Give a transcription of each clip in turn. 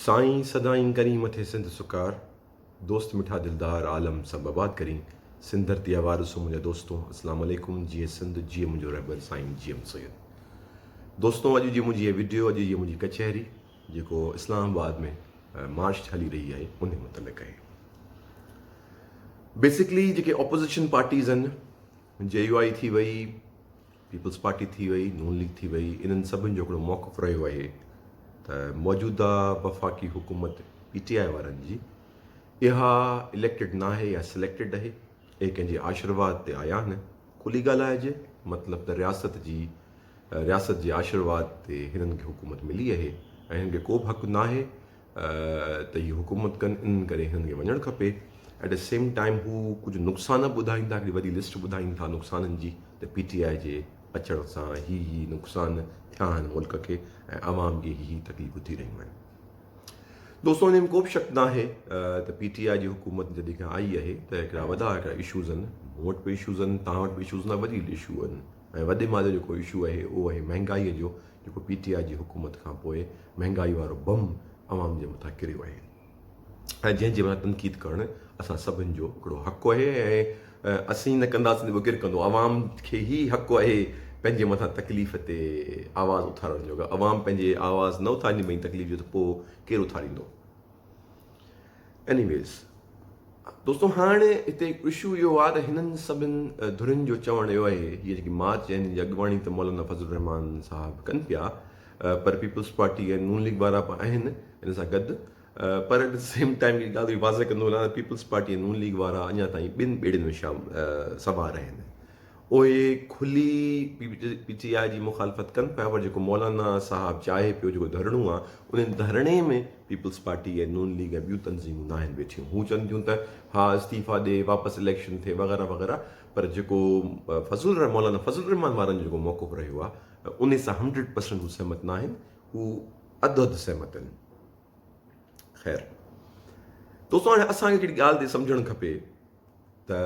سائين سدائين ڪرين مٿي سنڌ سڪار دوست مٺا دلدار عالم سڀ آباد ڪرين سنڌ ڌرتي جا وارثو منهنجا دوستو اسلام عليڪم جيئي سنڌ جيئي منهنجو رهبر سائين جي ايم سيد دوستو اڄ جي منهنجي هي وڊيو اڄ جي منهنجي ڪچهري جيڪو اسلام آباد ۾ مارچ هلي رهي آهي ان متعلق آهي بيسڪلي جيڪي اپوزيشن پارٽيز آهن جي يو آئي ٿي وئي پيپلز پارٽي ٿي وئي، نون ليگ ٿي وئي، انهن سڀن جو هڪڙو موقف رهيو آهي ته موجوده وفاقي حڪومت پي ٽي آء وارن جي اها اليڪٽيڊ ناهي يا سليڪٽيڊ آهي، اهي ڪنهن جي آشرواد تي آيا آهن، کلي ڳالهائجي مطلب ته رياست جي رياست جي آشرواد تي هنن کي حڪومت ملي آهي ۽ هنن کي ڪو به حق ناهي ته هي حڪومت ڪن انهن ڪري هنن کي وڃڻ کپي ايٽ the same time هو ڪجهه نقصان به ٻڌائين ٿا هڪڙي وڏي لسٽ ٻڌائين ٿا نقصانن جي ته پي ٽي آء جي اچڻ سان هي هي نقصان ٿيا آهن ملڪ کي ۽ عوام کي هي هي تڪليفون ٿي رهيون آهن دوستو ان ۾ ڪو به شڪ ناهي ته پي ٽي آء جي حڪومت جڏهن کان آئي آهي ته هڪڙا وڏا هڪڙا اشوز آهن مون وٽ به اشوز آهن توهان وٽ به اشوز نه وڏي اشو آهن ۽ وڏي مالي جيڪو اشو آهي اهو آهي مهنگائي جو جيڪو پي ٽي آء جي حڪومت کان پوء مهنگائي وارو بم عوام جي مٿان ڪريو آهي ۽ جنهن جي مٿان تنقيد ڪرڻ اسان سڀن جو هڪڙو حق آهي ۽ اسين نه ڪنداسين ته ٻيو ڪير ڪندو عوام کي ئي حق آهي پنهنجي مٿان تڪليف تي آواز اٿارڻ جو اگر عوام پنهنجي آواز نه اٿاريندي پنهنجي تڪليف جو ته پوء ڪير اٿاريندو ايني ويز دوستو هاڻ هتي اشو اهو آهي ته هنن سڀن ڌرين جو چوڻ اهو آهي هي جيڪي مارچ آهن جي اڳواڻي ته مولانا فضل الرحمان صاحب ڪن پيا پر پيپلز پارٽي ۽ نون ليگ وارا به آهن ان سان گڏ پر ايٽ the same time هڪ ڳالهه واضح ڪندو هلان ته پيپلز پارٽي ۽ نون ليگ وارا اڃا تائين ٻن ٻيڙين ۾ شام سوار آهن اهي کلي پي ٽي آء جي مخالفت ڪن پيا پر جيڪو مولانا صاحب چاهي پيو جيڪو ڌرڻو آ ان ڌرڻي ۾ پيپلز پارٽي ۽ نون ليگ ۽ ٻيون تنظيمون ناهن ويٺيون هو چون ٿيون ته ها استعيفا ڏي واپس اليڪشن ٿئي وغيره وغيره پر جيڪو فضل مولانا فضل الرحمان وارن جو جيڪو موقف رهيو آ ان سان هنڊريڊ پرسنٽ هو سهمت ناهن هو اڌ اڌ سهمت آهن خير دوستو هاڻي اسان کي هڪڙي ڳالهه تي سمجهڻ کپي ته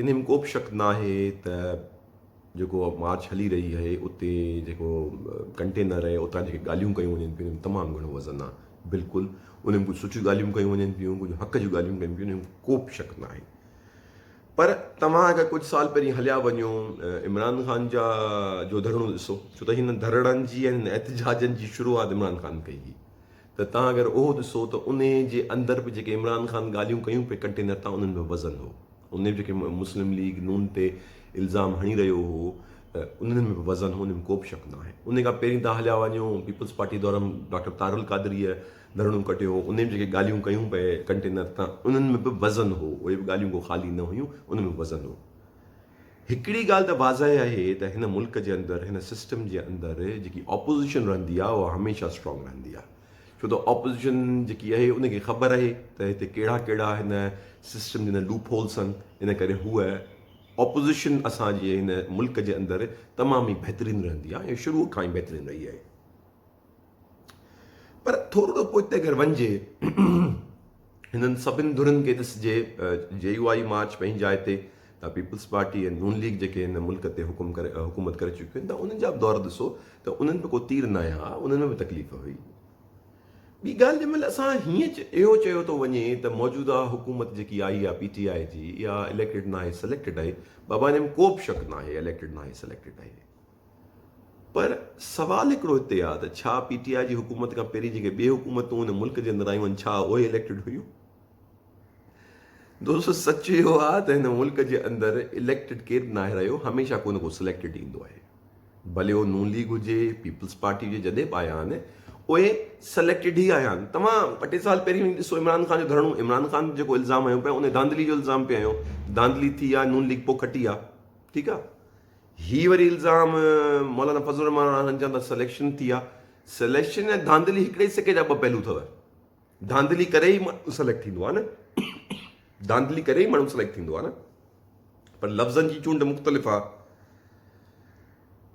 ان ۾ ڪو به شڪ ناهي ته جيڪو مارچ هلي رهي آهي اتي جيڪو ڪنٽينر آهي اتان جيڪي ڳالهيون ڪيون وڃن پيون ان ۾ تمام گهڻو وزن آهي بلڪل ان ۾ ڪجهه سٺيون ڳالهيون ڪيون وڃن پيون ڪجهه حق جون ڳالهيون ڪيون پيون ان ۾ ڪو به شڪ ناهي پر توهان اگر ڪجهه سال پهرين هليا وڃو عمران خان جا جو ڌرڻو ڏسو ڇو ته هن ڌرڻن جي ۽ احتجاجن جي شروعات عمران خان ڪئي هئي ته توهان اگر اهو ڏسو ته انهي جي اندر به جيڪي عمران خان ڳالهيون ڪيون پئي ڪنٽينر تان انهن ۾ وزن هو. انهي به جيڪي مسلم ليگ نون تي الزام هڻي رهيو هو ته انهن ۾ به وزن هو انهي ۾ ڪو به شڪ ناهي. انهي کان پهرين توهان هليا وڃو پيپلز پارٽي دوران ڊاڪٽر طاهر القادريء ڌرڻو ڪڍيو هو انهي به جيڪي ڳالهيون ڪيون پئي ڪنٽينر تان انهن ۾ به وزن هو اهي به ڳالهيون ڪو خالي نه هيون انهن ۾ به وزن هو. هڪڙي ڳالهه ته واضح آهي ته هن ملڪ جي اندر هن سسٽم جي اندر جيڪي اپوزيشن رهندي آهي اها هميشه اسٽرانگ رهندي آهي ڇو ته اپوزيشن جيڪي آهي ان کي خبر آهي ته هتي ڪهڙا ڪهڙا هن سسٽم جي اندر لوپ هولس آهن ان ڪري هوء اپوزيشن اسان جي هن ملڪ جي اندر تمام ئي بهترين رهندي آهي ۽ شروع کان ئي بهترين رهي آهي پر ٿورڙو پوئتي اگر وڃجي هنن سڀن ڌرين کي ڏسجي جي يو آئي مارچ پنهنجي جاء تي ته پيپلز پارٽي ۽ نون ليگ جيڪي هن ملڪ تي حڪم ڪري حڪومت ڪري چڪيون آهن ته انهن جا به دور ڏسو ته انهن به ڪو تير نه آيا انهن ۾ به تڪليف هئي ٻي ڳالهه جنهن مهل اسان هيئن اهو چيو ٿو وڃي ته موجوده حڪومت جيڪي آئي آهي پي ٽي آء جي اها اليڪٽيڊ ناهي سليڪٽيڊ آهي بابا ان ۾ ڪو به شڪ ناهي اليڪٽيڊ ناهي سليڪٽيڊ آهي پر سوال هڪڙو هتي آ ته ڇا پي ٽي آء جي حڪومت کان پهرين جيڪي ٻي حڪومتون هن ملڪ جي اندر آيون آهن ڇا اهي اليڪٽيڊ هيون؟ دوستو سچ اهو آ ته هن ملڪ جي اندر اليڪٽيڊ ڪير به ناهي رهيو هميشه ڪو نه ڪو سليڪٽيڊ ايندو آهي ڀلي اهو نون ليگ هجي پيپلز پارٽي هجي جڏهن به آيا آهن اهي سليڪٽيڊ ئي آيا آهن توهان ٻه ٽي سال پهرين وڃي ڏسو عمران خان جو ڌرڻو عمران خان جيڪو الزام هنيو پيو ان ڌانڌلي جو الزام پيو هنيو ڌانڌلي ٿي آ نون ليگ پوء کٽي آ ٺيڪ آ هي وري الزام مولانا فضل الرحمان وارا چون ٿا سليڪشن ٿي آ سليڪشن ۽ ڌانڌلي هڪڙي سڪي جا ٻه پهلو اٿو ڌانڌلي ڪري ئي ماڻهو سليڪٽ ٿيندو آ نه ڌانڌلي ڪري ئي ماڻهو سليڪٽ ٿيندو آ نه پر لفظن جي چونڊ مختلف آ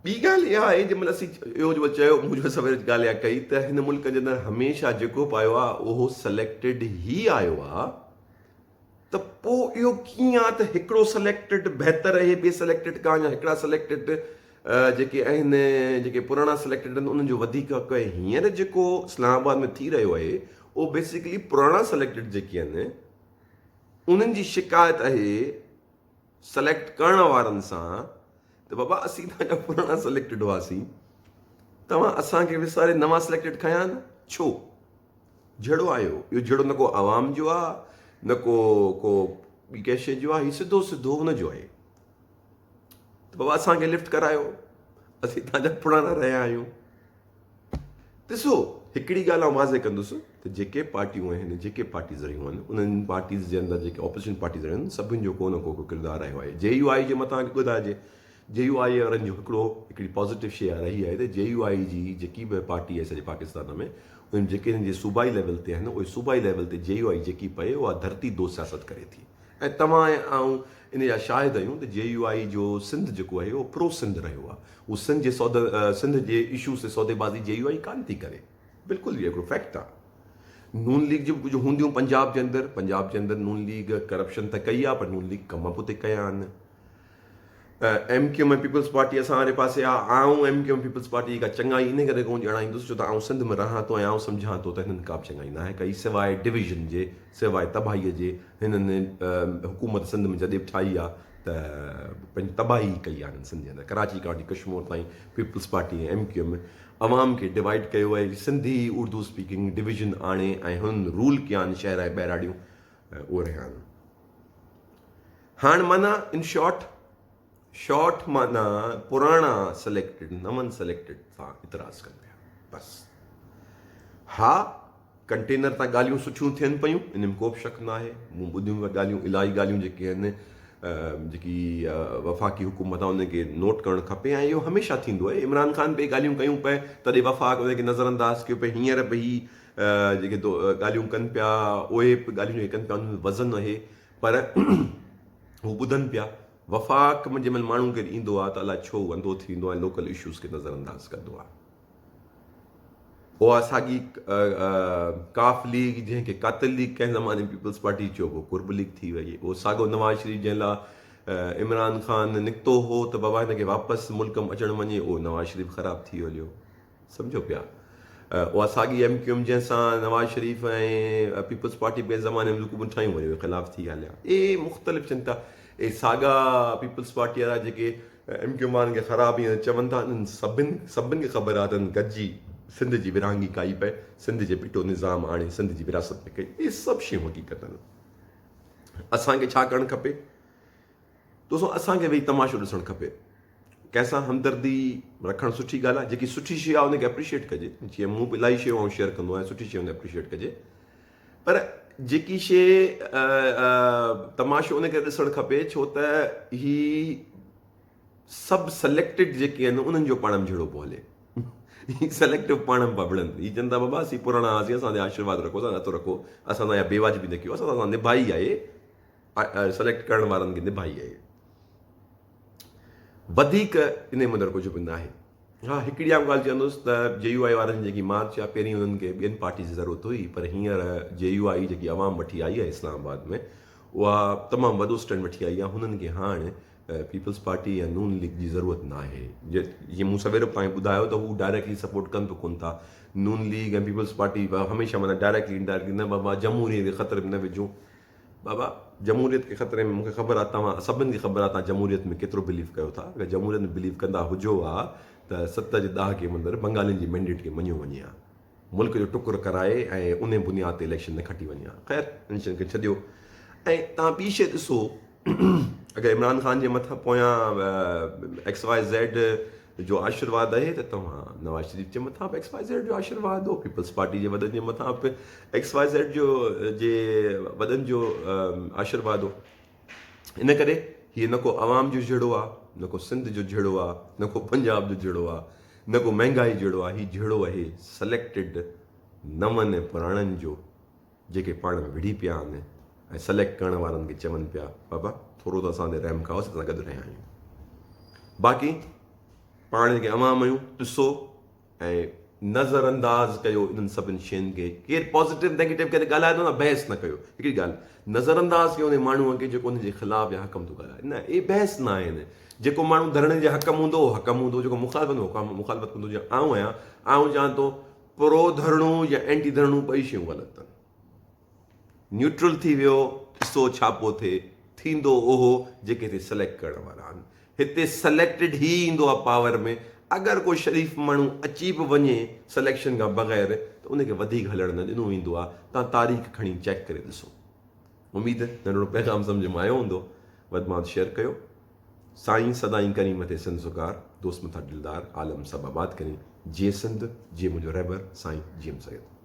ٻي ڳالهه اها آهي جنهن مهل اسين اهو جو چيو مون جو سوير ڳالهه اها ڪئي ته هن ملڪ جي اندر هميشه جيڪو به آيو آ اهو سليڪٽيڊ ئي آيو آ ته پوء اهو ڪيئن آ ته هڪڙو سليڪٽيڊ بهتر اهي ٻئي سليڪٽيڊ کان يا هڪڙا سليڪٽيڊ جيڪي آهن جيڪي پراڻا سليڪٽيڊ آهن انهن جو وڌيڪ حق آهي هينئر جيڪو اسلام آباد ۾ ٿي رهيو آهي اهو بيسڪلي پراڻا سليڪٽيڊ جيڪي آهن انهن جي شڪايت آهي سليڪٽ ڪرڻ وارن سان ته بابا اسين توهان جا پراڻا سليڪٽيڊ هئاسين توهان اسان کي وساري نوان سليڪٽيڊ کنيا نه ڇو جھڙو آيو اهو جھڙو نه ڪو عوام جو آ نه ڪو ڪو ٻي ڪنهن شي جو آ هي سڌو سڌو هن جو آهي ته بابا اسان کي لفٽ ڪرايو اسين توهان جا پراڻا رهيا آهيون ڏسو هڪڙي ڳالهه آئون واضح ڪندس ته جيڪي پارٽيون آهن جيڪي پارٽيز رهيون آهن انهن پارٽيز جي اندر جيڪي اپوزيشن پارٽيز رهيون آهن سڀن جو ڪو نه ڪو ڪردار رهيو آهي جي يو آء جي متان ٻڌائجي جي يو آء وارن جو هڪڙو هڪڙي پازيٽو شي رهي آهي ته جي يو آء جي جيڪي به پارٽي آهي سڄي پاڪستان ۾ انهن جيڪي هنن جي صوبائي ليول تي آهن اهي صوبائي ليول تي جي يو آء جيڪي پئي اها ڌرتي دوست سياست ڪري ٿي ۽ توهان ۽ آئون ان جا شاهد آهيون ته جي يو آء جو سنڌ جيڪو آهي اهو پرو سنڌ رهيو آهي هو سنڌ جي سود سنڌ جي اشوز تي سوديبازي جي يو آء ڪانه ٿي ڪري بلڪل اهو هڪڙو فيڪٽ آهي نون ليگ جون به ڪجهه هونديون پنجاب جي اندر پنجاب جي اندر نون ليگ ڪرپشن ته ڪئي آهي پر نون ليگ ڪم به اتي ڪيا آهن M Q M ۽ peoples party اسان واري پاسي آ، آئون M Q M peoples party جي ڪا چڱائي انهي ڪري ڪونه ڄاڻائيندس ڇو ته آئون سنڌ ۾ رهان ٿو ۽ آئون سمجهان ٿو ته هنن ڪا به چڱائي ناهي ڪئي سواء ڊويزن جي سواء تباهي جي هنن حڪومت سنڌ ۾ جڏهن به ٺاهي آ ته پنهنجي تباهي ئي ڪئي آ هنن سنڌ جي اندر ڪراچي کان وٺي ڪشمور تائين peoples party ۽ M Q M عوام کي ڊوائيڊ ڪيو آهي سنڌي اردو اسپيڪنگ ڊويزن آڻي ۽ هنن رول ڪيا آهن شهر ۽ ٻهراڙيون اهي رهيا آهن. هاڻ معنيٰ ان شارٽ، شارٽ معنيٰ پراڻا سليڪٽيڊ نون سليڪٽيڊ سان اعتراض ڪن پيا بس. ها ڪنٽينر تان ڳالهيون سٺيون ٿين پيون ان ۾ ڪو به شڪ ناهي مون ٻڌيون به ڳالهيون الاهي ڳالهيون جيڪي آهن جيڪي وفاقي حڪومت آهي ان کي نوٽ ڪرڻ کپي ۽ اهو هميشه ٿيندو آهي عمران خان به ڳالهيون ڪيون پئي تڏهن وفاق ان کي نظر انداز ڪيو پئي هينئر به هي جيڪي ڳالهيون ڪن پيا اهي به ڳالهيون جيڪي ڪن پيا ان ۾ وزن آهي پر هو ٻڌن پيا. وفاق ۾ جنهن مهل ماڻهو ڪير ايندو آهي ته الائي ڇو هو انڌو ٿي ويندو آهي ۽ لوڪل اشوز کي نظر انداز ڪندو آهي. اها ساڳي قاف ليگ جنهن کي قاتل ليگ ڪنهن زماني ۾ پيپلز پارٽي چيو هو قرب ليگ ٿي وئي. اهو ساڳو نواز شريف جنهن لاء عمران خان نڪتو هو ته بابا هن کي واپس ملڪ ۾ اچڻ وڃي اهو نواز شريف خراب ٿي هليو. سمجهو پيا. اها ساڳي ايم ڪيو ايم جنهن سان نواز شريف ۽ پيپلز پارٽي ڪنهن زماني ۾ حڪومت ٺاهيون وري اهي خلاف ٿي هليا. اهي مختلف ٿين ٿا. اهي ساڳا پيپلز پارٽي وارا جيڪي ايم ڪيو ايم وارن کي خراب ائين چون ٿا انهن سڀن سڀن کي خبر آهي ته انهن گڏجي سنڌ جي ورهاڱي ڪئي پئي، سنڌ جي ٻٽو نظام آڻي سنڌ جي ورهاست پئي ڪئي. اهي سڀ شيون حقيقت آهن. اسان کي ڇا ڪرڻ کپي؟ دوستو اسان کي ويهي تماشو ڏسڻ کپي. ڪنهن سان همدردي رکڻ سٺي ڳالهه آهي جيڪي سٺي شيء آهي ان کي اپريشيٽ ڪجي جيئن مون به الاهي شيون آئون شيئر ڪندو آهيان سٺي شيون اپريشيٽ ڪجي پر جيڪي شيء تماشو ان کي ڏسڻ کپي ڇو ته هي سڀ سليڪٽيڊ جيڪي آهن انهن جو پاڻ ۾ جهيڙو پيو هلي هي سليڪٽو پاڻ ۾ پيا وڙهن هي چون ٿا بابا اسين پراڻا هئاسين اسان تي آشيرواد رکو اسان هٿ رکو اسان سان اها بيواجبي نه ڪيو اسان سان نڀائي آهي سليڪٽ ڪرڻ وارن کي نڀائي آهي. وڌيڪ انهي مندر ڪجهه به ناهي. ها هڪڙي عام ڳالهه چوندس ته جي يو آء وارن جي جيڪي مارچ آهي پهرين انهن کي ٻين پارٽيز جي ضرورت هئي پر هينئر جي يو آء جيڪي عوام وٺي آئي آهي اسلام آباد ۾ اها تمام وڏو اسٽينڊ وٺي آئي آهي هنن کي هاڻ پيپلز پارٽي يا نون ليگ جي ضرورت ناهي جيئن مون سوير به توهان کي ٻڌايو ته هو ڊائريڪٽلي سپورٽ ڪن به ڪون ٿا نون ليگ ۽ پيپلز پارٽي هميشه معنيٰ ڊائريڪٽلي انڊائريڪٽلي نه بابا جمهوريت کي خطري ۾ نه وجهون بابا جمهوريت کي خطري ۾ مونکي خبر آ توهان سڀن کي خبر آ توهان جمهوريت ۾ ڪيترو بليف ڪيو ٿا اگر جمهوريت ۾ بليف ڪندا هجو ها ته 70 جي ڏهاڪي مندر بنگالين جي مينڊيٽ کي مڃيو وڃي ها ملڪ جو ٽڪر ڪرائي ۽ انهي بنياد تي اليڪشن نه کٽي وڃي ها خير ان شين کي ڇڏيو ۽ توهان ٻي شي ڏسو اگر عمران خان جي مٿان پويان ايڪس واء زيڊ جو آشرواد آهي ته توهان نواز شريف جي مٿان به ايڪس واء زيڊ جو آشرواد هو پيپلز پارٽي جي وڏن جي مٿان به ايڪس واء زيڊ جو جي وڏن جو آشرواد هو ان ڪري هي نه ڪو عوام جو جهيڙو آهي نه ڪو سنڌ جو جهيڙو آهي نه ڪو پنجاب جو جهيڙو آهي نه ڪو مهنگائي جهيڙو آهي هي جهيڙو آهي سليڪٽيڊ نون ۽ پراڻن جو جيڪي پاڻ ۾ وڙهي پيا آهن ۽ سليڪٽ ڪرڻ وارن کي چون پيا بابا ٿورو ته اسان تي رحم کائو اسين توهان گڏ رهيا آهيون باقي پاڻ جيڪي عوام آهيون ڏسو ۽ نظر انداز ڪيو انهن سڀن شين کي ڪير پازيٽو نيگيٽو ڪري ڳالهائي ٿو نه بحث نه ڪيو هڪڙي ڳالهه نظر انداز ڪيو ان ماڻهوء کي جيڪو ان جي خلاف يا حق ۾ ٿو ڳالهائي نه اهي بحث نه آهن جيڪو ماڻهو ڌرڻي جي حق ۾ هوندو اهو حق ۾ هوندو جيڪو مخالفت هوندو مخالفت ڪندو جيئن آئون آهيان آئون چوان ٿو پرو ڌرڻو يا اينٽي ڌرڻو ٻئي شيون غلط آهن. نيوٽرل ٿي ويو ڏسو ڇا پو ٿئي. ٿيندو اهو جيڪي هتي سليڪٽ ڪرڻ وارا آهن. هتي سليڪٽيڊ هي ايندو آهي پاور ۾. اگر ڪو شريف ماڻهو اچي به وڃي سليڪشن کان بغير ته ان کي وڌيڪ هلڻ نه ڏنو ويندو آهي. توهان تاريخ کڻي چيڪ ڪري ڏسو. اميد ننڍڙو پيغام سمجهه ۾ آيو هوندو. وڌ مان وڌ شيئر ڪيو. سائين سدائين ڪرين مٿي سنڌ سڪار دوست مٿان دلدار عالم سڀ آباد ڪرين جيئي سنڌ جيئي منهنجو رهبر سائين جي ايم سيد.